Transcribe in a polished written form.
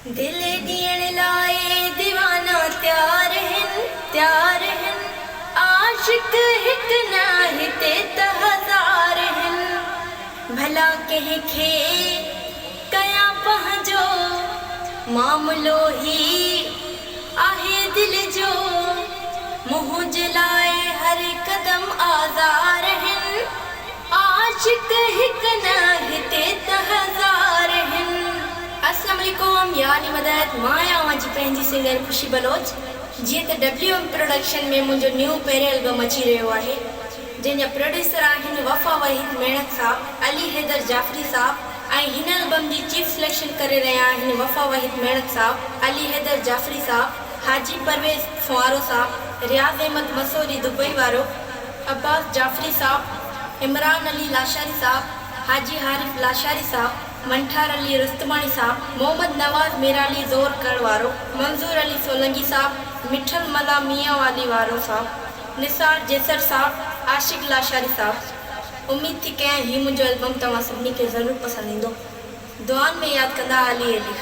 دل ڏيڻ لاءِ ديوانا تيار هن، تيار هن، عاشق هڪ نه هتي ته هزار هن، ڀلا ڪنهن کي ڪيان پنهنجو معاملو هي آهي دل جو، منهنجي لاءِ هر قدم آزار هن، عاشق هڪ نه هتي ته هزار هن. اسلام عليڪم يا علي مدد مان آهيان اوهان جي پنهنجي سنگر خوشي بلوچ جيئن ته ڊبليو ايم پروڊڪشن ۾ منهنجو نيو پهريون البم اچي رهيو آهي جنهن جا پروڊيوسر آهن وفا وحيد ميڻڪ صاحب علي حيدر جعفري صاحب ۽ هن البم جي چيف سليڪشن ڪري رهيا آهن وفا وحيد ميڻڪ صاحب علي حيدر جعفري صاحب حاجي پرويز ڦوهارو صاحب رياض احمد مسوري دبئي وارو عباس جعفري صاحب، عمران علي لاشاري صاحب، حاجي حارث لاشاري صاحب، منٺار علي رستماڻي صاحب، محمد نواز ميرالي زور ڪڙ وارو، منظور علي سولنگي صاحب، مٺل ملاح ميان والي وارو صاحب، نثار جيسر صاحب، عاشق لاشاري صاحب. اميد ٿي ڪيان هي منهنجو البم توهان سڀني کي ضرور پسند ايندو. دعائن ۾ ياد ڪندا علي علي.